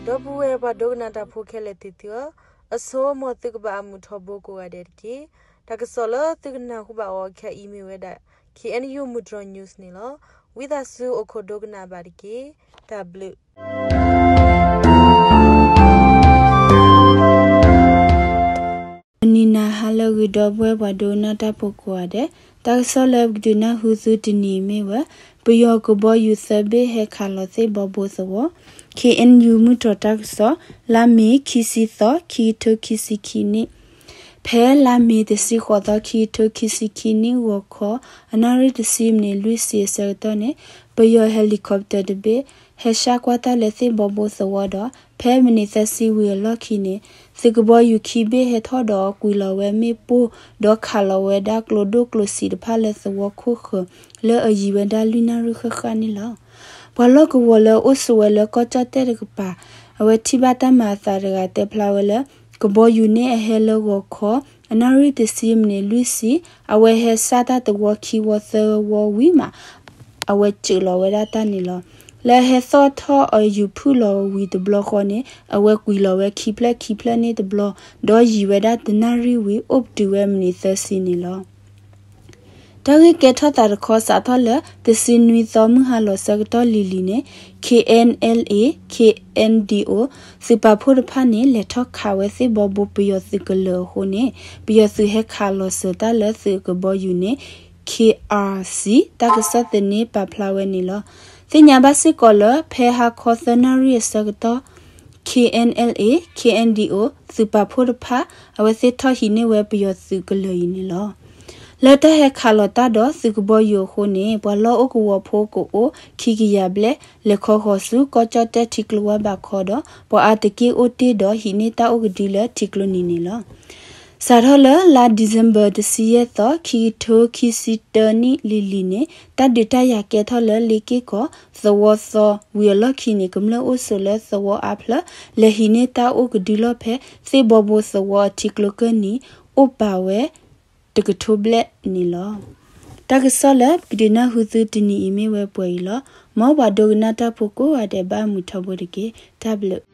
ဒီပုၢ်ဝဲၢ်ပှၤဒိကနၣ်တၢ်ဖိခဲလၢာ်သ့ၣ်သုဧၢ, အဆိ မ်သုကဘၣ်အမုာ်ထီဘိကိးဂၤဒဲးတက့ၢ်. တၢ်ကစီၣ်လၢသုကနၢ်ဟူဘၣ်အီၤခဲအံၤမ့ၢ်ဝဲဒၣ် K N U မုၢ်တြီၤ news န့ၣ်လီၤ. ဝံသးစူၤအိၣ်ခိးဒိကနၣ်ဘၣ်တက့ၢ်. တၢ်ဘျုး တနံၤနံၤဟါလၢအဂ့ၤ ဒီပုၢ်ဝဲၢ်ပှၤဒိကနၣ်တၢ်ဖိကိးဂၤဒဲး, တၢ်ကစီၣ်လၢပကဒုးနၢ်ဟူသုတနံၤအံၤမ့ၢ်ဝဲ ပယီၤကဘီယူၤသၢဘ့ၣ်ဟဲခးလီၤသ့ၣ်ဘီဘိသဝီ, K N U မုၢ်တြီၤတၢ်ကစီၣ်, လါမ့ၤ ခံဆံသီ ခံကထိခံဆံခံနံၣ် ဖဲလါမ့ၤ တဆံဃိးသီ ခံကထိခံဆံခံနံၣ် ဂီၤခီ အနၣ်ရံၣ်တဆံမံးနံးလွံၢ်ဆံအဆၢကတီၢ်န့ၣ် ပယီၤ helicopter တဘ့ၣ် ဟဲဆှၣ်ကွၢ်တၢ်လၢသ့ၣ်ဘီဘိသဝီဒီး ဖဲမံးနံးသၢဆံဝံၤအလီၢ်ခံန့ၣ် သုးကဘီယူၤခံဘ့ၣ်ဟဲထီၣ်ဒီး ကွံာ်လီၤဝဲမ့ၣ်ပိၢ် ဒီးခးလီၤဝဲဒၣ်ကျိဒိၣ်ကျိဆံးတဖၣ်လၢသဝီခိၣ်ဃၢၤ လၢအယံၤဝဲဒၣ်လွံၢ်နၣ်ရံၣ်ဃၣ်ဃၣ်န့ၣ်လီၤ. ပှၤလီၢ်ကဝီၤလၢအိၣ်ဆိးဝဲလၢကီၢ်ကၠီၣ်တဲၣ်တကပၤ အဝဲထံၣ်ဘၣ်တၢ်မၤအသးတဂၤတဲဖျါဝဲလၢ ကဘီယူၤန့ၣ်အဟဲလၢဂီၤခီ အနၣ်ရံၣ်တဆံမံးနံးလွံၢ်ဆံ အဝဲဟဲဆှၣ်တၢ်တဝီခံဝီသၢဝီဝံၤမး အဝဲစၢၤလီၤဝဲဒၣ်တၢ်န့ၣ်လီၤ. လၢအဟဲသီၣ်ထီၣ်အယူၤဖုၣ်လီၤဝံၤတဘျီဃီန့ၣ် အဝဲကွံာ်လီၤဝဲခံဖျၢၣ်ခံဖျၢၣ်န့ၣ်တဘျီ ဒီးယံၤဝဲဒၣ်တနၣ်ရံၣ်ဝံၤ အိၣ်ပတုာ်ဝဲမံးနံးသၢဆံန့ၣ်လီၤ. တၢ်ဂ့ၢ်ကဲထီၣ်သးတခီ စးထီၣ်လၢ တဆံနွံသီ မုၢ်ဟါလီၤဆၢကတီၢ်လံၤလံၤန့ၣ် K N L A K N D O သုးပာ်ဖှိၣ်တဖၣ်န့ၣ် လဲၤထီၣ်ခးဝဲသ့ၣ်ဘီဘိပယီၤသုးကလၢၤအဃိန့ၣ် ပယီၤသုးဟဲခးလီၤစၢၤတၢ်လၢသုးကဘီယူၤန့ၣ် K R C တၢ်ကစီၣ်သန့ပာ်ဖျါဝဲန့ၣ်လီၤ. သ့ၣ်ညါဘၣ်စ့ၢ်ကီးလၢ ဖဲဟါခီသၢနၣ်ရံၣ်အဆၢကတီၢ် K N L A K N D O သုးပာ်ဖှိၣ်တဖၣ် အဝဲသ့ၣ်ထီၣ်ဟံးန့ၢ်ဝဲပယီၤသုးကလၢၤအံၤန့ၣ်လီၤ. လၢတၢ်ဟဲခးလီၤတၢ်ဒီးသုးကဘီယူၤအဃိန့ၣ် ပှၤလီၢ်အိၣ်ကဝီၤဖိကအိၣ်ခံကယၤဘျဲၣ် လဲၤခီဃီၤဆူကီၢ်ကၠီၣ်တဲၣ်ထံကျိဝါဘးခီဒီး ပှၤအါတက့ၢ်အိၣ်တ့ၢ်ဒီးဟံးန့ၢ်တၢ်အိၣ်ကဒုလၢထံကျိနံၤန့ၣ်လီၤ. စးထီၣ်လၢလါ December တဆံယဲၢ်သီ ခံကထိခံဆံတၢနံၣ်လံၤလံၤန့ၣ် တၢ်ဒုးတၢ်ယၤကဲထီၣ်လၢလ့က့ၢ်ကီၢ် သဝီသီ ဝံၤအလီၢ်ခံန့ၣ် ကမျၢၢ်အိၣ်ဆိးလၢသဝီအါဖျၢၣ် လဲၤဟံးန့ၢ်တၢ်အိၣ်ကဒုလီၢ်ဖဲ သ့ၣ်ဘီဘိသဝီအထံကျိကၢၢ်နံၤ အိၣ်ပာ်ဝဲ တကထိဘျဲၣ်န့ၣ်လီၤ. တၢ်ကစီၣ်လၢပကဒုးနၢ်ဟူသုတနံၤအံၤမ့ၢ်ဝဲပှဲၤအံၤလီၤ. မ်ပှၤဒိကနၣ်တၢ်ဖိကိးဂၤဒဲးဘၣ်အမုာ်ထီဘိတက့ၢ်. တၢ်ဘျုး